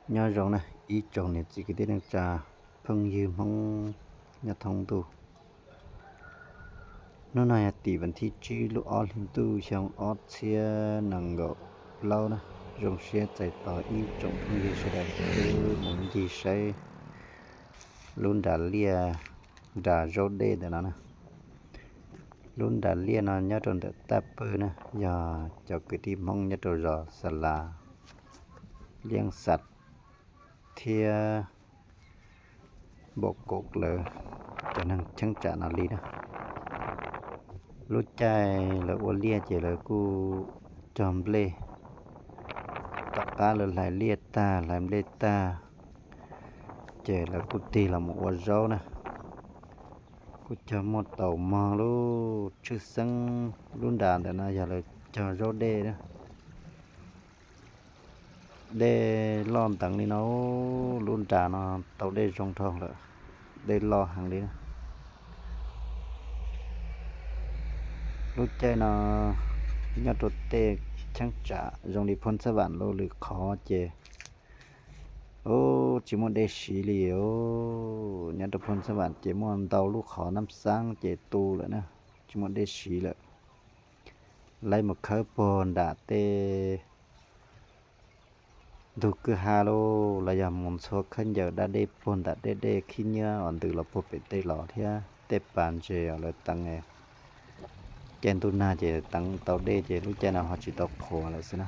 Nyob zoo na ib tsoom niam txiv kwv tij neej tsa phooj ywg Hmoob nyob thoob ntuj. Hnub no yog tim vas thib tsib lub ob hli ntuj xyoo ob txhiab nees nkaum plaub na. Zoo siab txais tos ib tsoom phooj ywg sawv daws mus ncig saib lub nras liaj, nras zaub dej ntawm no na. Lub nras liaj no nyob rau ntawm Taj Pwj na, yog cov kwv tij Hmoob nyob rau zos Xa Las, Liab Xas thiab Npaum Kauv lawv cov neeg cheeb tsam no li na. Lub caij lawv ua liaj ces lawv kuj cog nplej, tom qab lawv hlais liaj tag hlais nplej tag ces lawv kuj tig los mus ua zaub na. Kuj cog muaj taus mog lub tshwj xeeb lub nras ntawm no yog lawv cog zaub dej na. Dej loj nteev li no, lub nras no tau dej zoo dhau lawm, dej loj heev li na. Lub caij no nyob rau tej cheeb tsam zoo li Phoo Xab Vam lub lwm qhov ces tsis muaj dej siv li os. Nyob rau Phoo Xab Vam ces muaj ntau lub qhov nab xaab ces tu lawm na, tsis muaj dej siv lawm. Laib mus khawb puag nram tej ntug kwj ha lauj, los yog mus ntxhua khaub ncaws da dej puag nram tej dej khib nyiab uas ntws los puag pem tej los thiab tej pas ntses uas lawv teev, caij ntuj nag ces teev tau dej ces lub caij no ho tsis tau qhuav lawm xwb na.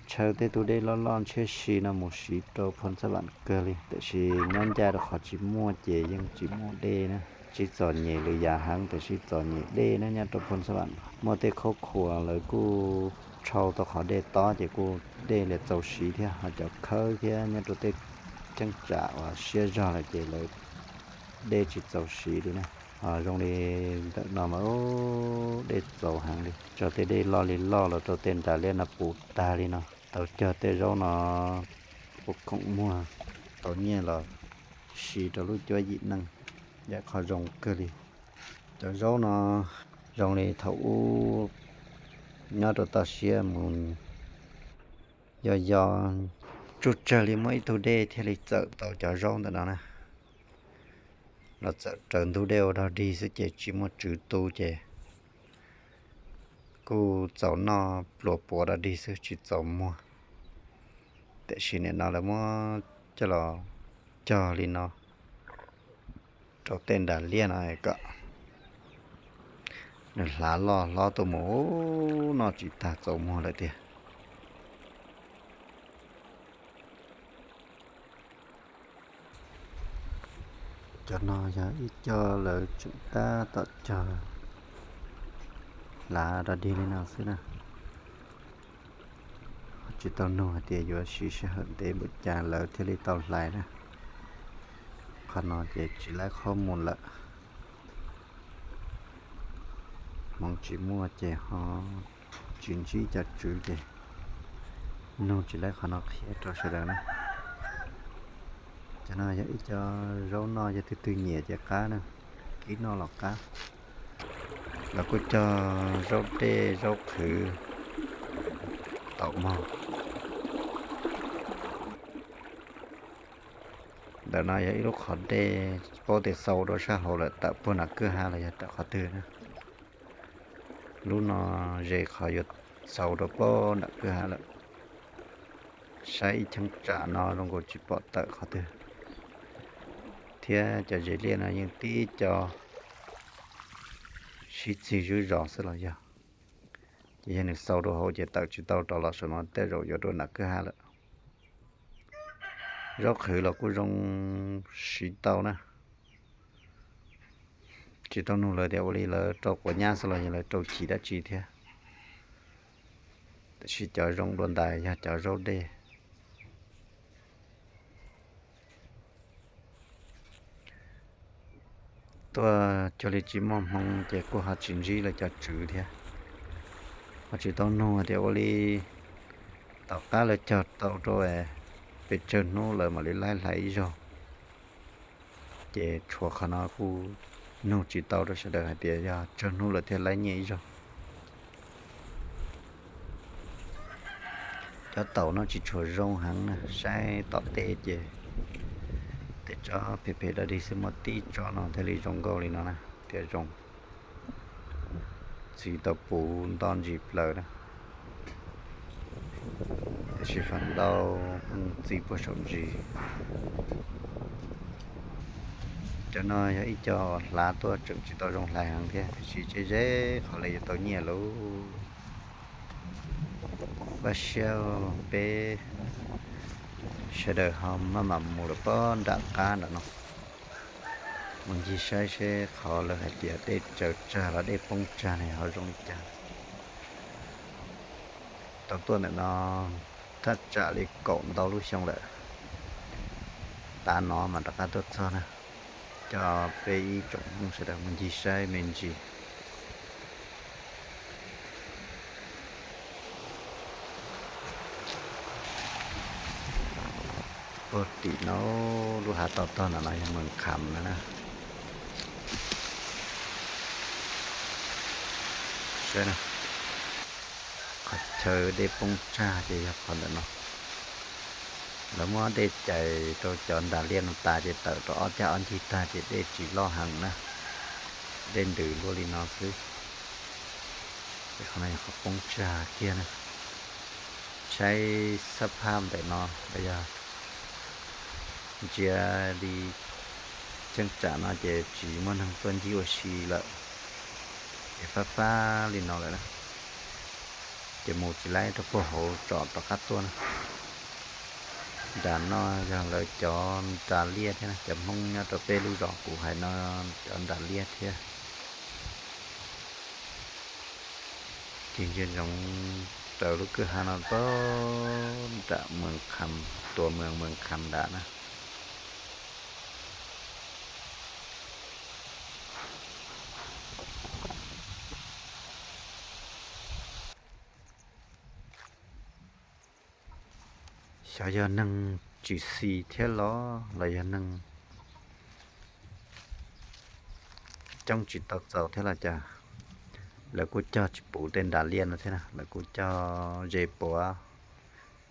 Tshaw tej tug dej loj loj ntshiab si no mus siv rau Phoo Xab Vam kawg li, tiam sis nyob ncaj rau qhov tsis muaj ces yeej tsis muaj dej na. Tsis txom nyem lwm yam heev tiam sis txom nyem dej na. Nyob rau Phoo Xab Vam muaj tej khub khuam lawv kuj tshau tau qhov dej tob ces kuj dej li txaus siv thiab, ho cov khawb thiab nyob rau tej cheeb tsam uas siab zog lawm ces lawv dej tsis txaus siv li na. Ho zoo li ntawm no mas dej txaus heev li, tso tej dej loj li loj los rau tej nras liaj no puv tag li no. Tau cog tej zaub no puv khoom muag tau nyiaj los siv rau lub cuab yim neej, yam qhov zoo kawg li. Cov zaub no zoo li thaum ub nyob rau toj siab mus yos yos, tsuj tsawg li muaj ib tug dej thiaj li txawm tau cov zaub ntawm no na. Los txawm raws ntug dej ua dog dig xwb ces tsis muaj tswv tu ces kuj txaus noj pluas puav dog dig xwb tsis txaus muag. Tiam sis nim no lawv muab coj los cog li no rau tej nras liaj no kom nws hlav loj hlob tuaj mus noj tsis tag txaus muag lawm tiag. Cov no yog ib co lawv tseem tab tom cog hlav dog dig li no xwb na. Tsis tau nug hais tias yuav siv sij hawm ntev npaum cas lawv thiaj li tau hlais na. Qhov no ces tsis laib qhob mus lawm. Hmoov tsis muaj ces ho tsis ntsib cov tswv ces nug tsis laib qhov no qhia rau sawv daws na. Cov no yog ib co zaub noj, yog twg twg nyiam ces qab na, kib noj los qab. Lawv kuj cog zaub dej zaub qhwv taum mog. Ntawm no yog ib lub qhov dej, paub tias xau rau sab hauv lawm, tawm puag nram kwj ha los yog tawm qhov twg na. Lub no ze qhov yuav xau rau puag nram kwj ha lawm. Saib ib cheeb tsam no zoo nkaus tsis pom tawm qhov twg, thiab cov zes liaj no yeej tib co sib txig zuj zos xwb los yog. Ces yog nws xau rau hauv ces tawm tsis tau rov los saum no, tej zaum yuav rau nram kwj ha lawm. Zaub qhwv los kuj zoo siv tau na. Tsis tau nug lawv tias ua li lawv rau quav nyab xwb los yog lawv rau chim dab tsi thiab. Tiam sis cov zoo dua ntais yog cov zaub dej. Tuaj cuag li tsis muaj hmoo ces kuj ho tsis ntsib lawv cov tswv thiab. Ho tsis tau nug tias ua li tom qab lawv cog tau rau pes tsawg hnub lawv mam li laib hlais ib zaug. Ces tshuav qhov no kuj nug tsis tau rau sawv daws hais tias yog tsawg hnub lawv thiaj laib nyiaj ib zaug. Cov taum no tsis tshua zoo heev na, saib tom tej ces tej tsob phem phem dog dig xwb, muaj tib tsob no thiaj li zoo nkauj li no na, thiaj zoo. Txiv tau puv nto ntsis plaws na, tiam sis feem ntau pheej txi puag saum ntsis. Cov no yog ib co hlav tuaj tseem tsis tau zoo hlais heev thiab, tiam sis ze ze qhov li yuav tau nyiaj lauj. Npaj siab peb sawv daws ho maj mam mus lawm pob nram qab nram no, mus ncig saib seb qhov lawv hais tias dej tsaws tsag los dej poob tsag ne ho zoo li cas. Tau tuaj ntawm no thaj tsam li kaum ntau lub xyoo lawm, tav no mas rov qab tuaj txog na. Coj peb ib tsoom Hmoob sawv daws mus ncig saib me ntsis. Puag tim no lub hav tau tog ntawm no yog Mees Kham na. Saib, qhov chaw dej poob tsag ces yog qhov ntawm no. Lawv muab dej cais rau cov nras liaj no tas ces tawm rau ob cag ob ncig tag ces dej tsis loj heev na, dej ntws luaj li no xwb. Ces qhov no yog qhov poob tsag kiag na. Saib xab phaj ntawm no los yog ntsia li cheeb tsam no ces tsis muaj neeg tuaj ncig ua si lawm, ces fab fab li no lawm na. Ces mus tsis laib rau puag hauv tsom rov qab tuaj na. Nram no yog lawv cov nras liaj thiab na, cov Hmoob nyob rau peb lub zos kuv hais no cov nras liaj thiab. Ces ntsia ntsoov raws lub kwj ha no puag nram Mees Kham, tuas Mees Kham nram na. Xyov yog neeg tsis xis thiab los los yog neeg coob tsis tau txaus thiab los cas, lawv kuj cog tsis puv tej nras liaj no thiab na, lawv kuj cog ze puav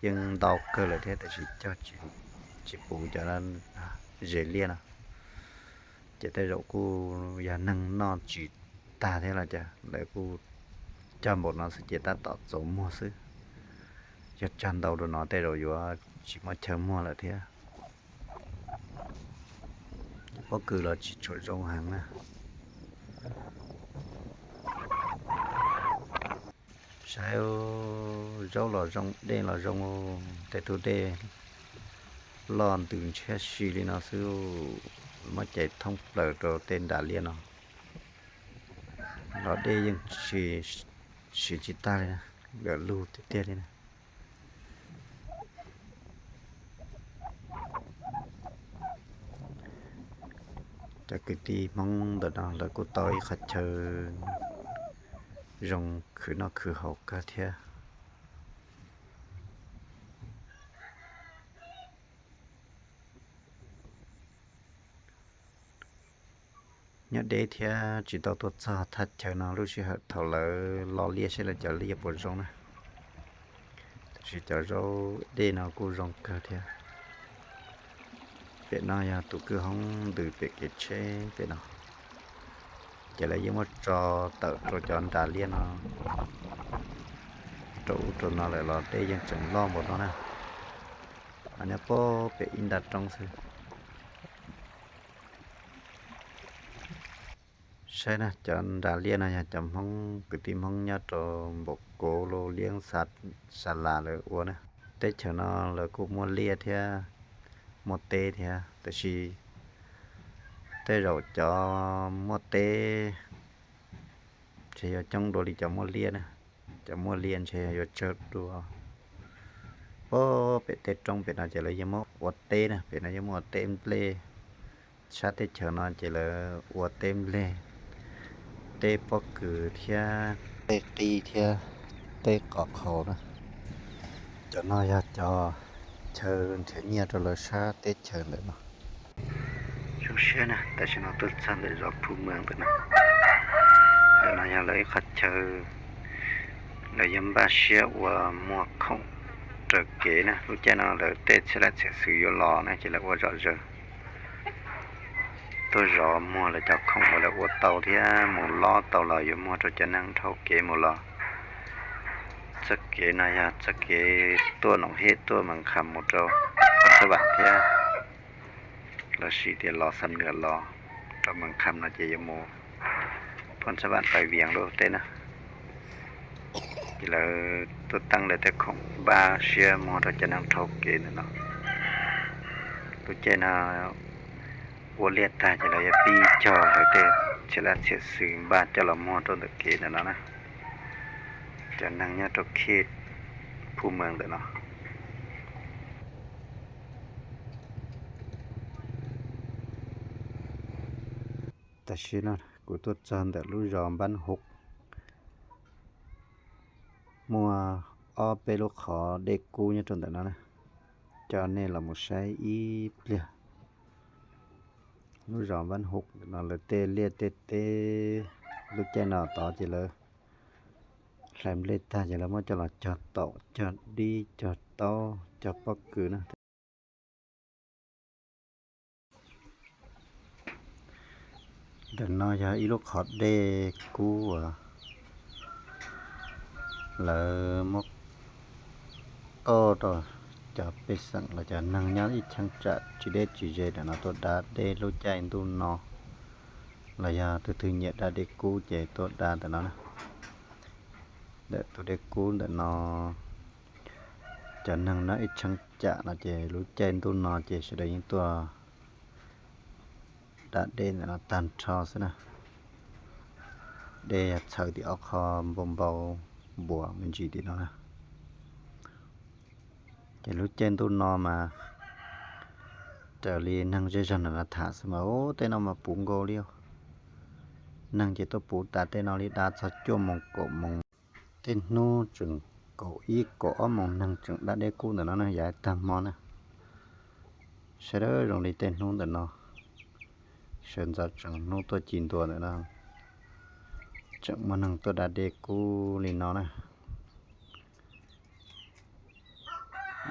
yeej ntau kawg lawm thiab tab sis cog tsis puv cov ze liaj no. Ces tej zaum kuj yog neeg noj tsis tag thiab los cas, lawv kuj cog npaum no xwb ces tab tom txaus muag xwb. Yog cog ntau dua no tej zaum yuav tsis muaj chaw muag lawm thiab. Pob kws los tsis tshua zoo heev na. Saib, zaub los zoo, dej los zoo, tej tug dej loj ntws ntshiab si li no xwb, muab cais thoob plaws rau tej nras liaj no. Los dej yeej siv tsis tag li na, nkawm lug tiag tiag li na. Cov kwv tij Hmoob ntawm no lawv kuj tau ib qhov chaw zoo khwv noj khwv haus kawg thiab. Nyob deb thiab tsis tau tuaj txog thaj chaw no lub sij hawm thaum lawv lo liaj seb lawv cov liaj puas zoo na. Tab sis cov zaub dej no kuj zoo kawg thiab. Pem no yog tus kwj hoob ntws pem kev tsheb pem no. Ces lawv yeej muab tso tawm rau cov nras liaj no rau ub rau no lawm los dej yeej tseem loj npaum no na. Mas nyob puag pem ib nta roob xwb. Saib na, cov nras liaj no yog cov Hmoob, kwv tij Hmoob nyob rau npaum kuv lub liab xa las lawv ua na. Teb chaws no lawv kuj muaj liaj thiab, muaj teb thiab, tab sis tej zaum cov muaj teb ntshe yuav coob dua li cov muaj liaj na. Cov muaj liaj ntshe yuav tsawg dua. Puag pem tej roob pem no ces lawv yeej muab ua teb na, pem no yeej muab ua teb nplej. Sab teb chaws no ces lawv ua teb nplej, teb pob kws thiab teb qij thiab teb qos qhaus na. Cov no yog cov chaw nrhiav nyiaj rau lawv sab teb chaws ntawm no. Zoo siab na, tam sim no tuaj txog ntawm zos Phu Mws ntawm no. Ntawm no yog lawv ib qhov chaw lawv yuav npaj siab ua muag khoom raws kev na, lub caij no lawv tej txhiab laj txhiab xwm yuav los na ces lawv ua zom zaws tuaj zov muag lawv cov khoom uas lawv ua tau thiab mus lob tau los yuav muag rau cov neeg dhau kev mus los. Txoj kev no yog txoj kev tuaj Noom Hej tuaj Mees Kham mus rau Phoos Xab Vam thiab, los sis tias los Xam Nuam los rau Mees Kham no ces yuav mus Phoos Xab Vam Tais Vias lub teb na. Ces lawv tuaj teeb lawv tej khoom npaj siab muag rau cov neeg dhau kev ntawm no. Lub caij no ua liaj tag ces lawv yuav pib cog lawv tej txhiab laj txhiab xwm npaj coj los muag rau ntawm kev ntawm no na. Cov neeg nyob rau khej Phu Mees ntawm no. Tam sim no kuv tuaj txog ntawm lub zos Npab Huv, muaj ob peb lub qhov dej kub nyob rau ntawm no na. Coj nej los mus saib ib pliag. Lub zos Npab Huv ntawm no lawv tej liaj tej teb, lub caij no tod ces lawv hlais nplej tag ces lawv muab coj los cog taum, cog dib, cog taub, cog pob kws na. Ntawm no yog ib lub qhov dej kub uas lawv muab qoj rau cov pej xeem los cov neeg nyob ib cheeb tsam tsis deb tsis ze ntawm no tuaj da dej lub caij ntuj no, los yog tus twg nyiam da dej kub ces tuaj da ntawm no na. Ntawm tus dej kub ntawm no, cov neeg nyob ib cheeb tsam no ces lub caij ntuj no ces sawv daws yeej tuaj da dej ntawm no tag nrho xwb na. Dej yog txhawv tim ob qho npau npau npuas me ntsis tim no na. Ces lub caij ntuj no mas raws li neeg zej zog ntawm no tham xwb mas ub tej no mas puv nkaus li. Neeg ces tuaj puv tas tej no li da txog cuaj moos kaum moos. Tej hnub tseem kaum ib kaum ob moos neeg tseem da dej kub ntawm no na, yav tag hmo na. Sawv daws zoo li tej hnub ntawm no, sawv ntxov tseem hnub tuaj ci ntua ntawm no, tseem muaj neeg tuaj da dej kub li no na.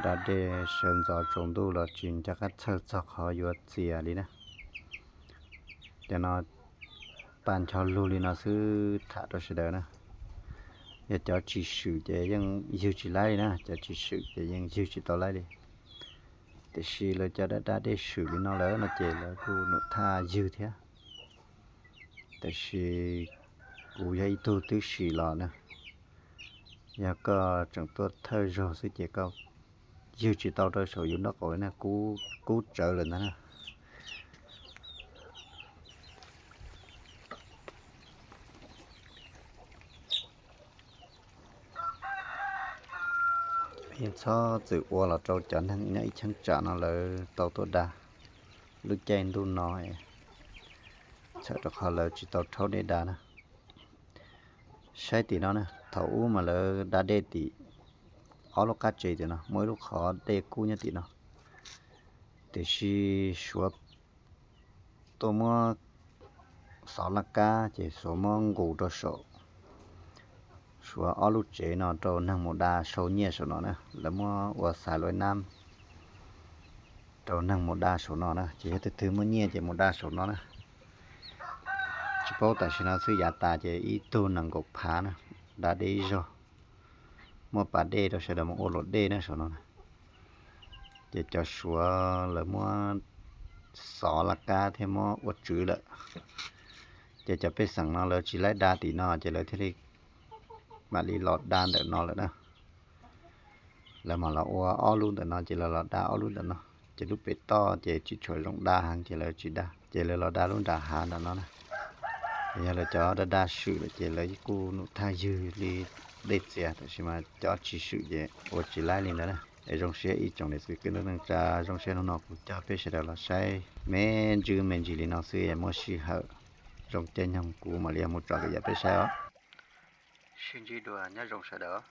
Da dej sawv ntxov tsaus ntuj los tsis nco qab txhawj txog qhov yuav txias li na. Cov no pa ncho lug li no xwb tham rau sawv daws na. Yog cov tsis swm ces yeej ywg tsis laib li na, cov tsis swm ces yeej ywg tsis tau laib li. Tiam sis lawv cov da da dej swm li no lawm no ces lawv kuj num thaj ywg thiab. Tiam sis kuv yog ib tug twb sim los na, yog koj tseem tuaj thawj zaug xwb ces koj ywg tsis tau rau saum yus nraub qaum li na, kub tsawv lawm ntag na. Yeej txhob txwm ua los rau cov neeg nyob ib cheeb tsam no lawv tau tuaj da lub caij ntuj no, txhawm rau qhov lawv tsis tau rhaub dej da na. Saib tim no na, thaum ub mas lawv da dej tim ob lub qab tsev tim no, muaj ib lub qhov dej kub nyob tim no. Tiam sis Suav tuaj muab xov laj kab ces Suav muab nqus rau saum Suav ob lub tsev no rau neeg mus da sau nyiaj saum no na, lawv muab ua xais luaj nab rau neeg mus da saum no na, ces yog tus twg muaj nyiaj ces mus da saum no na. Tsis paub tam sim no xwb yav tas ces ib tug nees nkaum phav na, da dej ib zaug, muaj pas dej rau sawv daws mus ua luam dej na saum no na. Ces cov Suav lawv muab xov laj kab thiab muab ua tswv lawm, ces cov pej xeem no lawv tsis laib da tim no ces lawv thiaj li mam li los da ntawm no lawm na. Lawv mam los ua ob lub ntawm no ces lawv los da ob lub ntawm no, ces lub pem toj ces tsis tshua zoo da heev ces lawv tsis da, ces lawv los da lub nram hav ntawm no na. Yog lawv cov da da swm lawm ces lawv kuj num thaj ywg li dej txias, tab sis mas cov tsis swm ces ua tsis laib li ntawd na. Es zoo siab ib tsoom niam txiv kwv tij neej tsa, zoo siab hnub no kuv coj peb sawv daws los saib me ntsis me ntsis li no xwb, muaj sij hawm zoo caij nyoog kuv mam li mus tso kev yam peb saib os. Sib ntsib dua, nyob zoo sawv daws.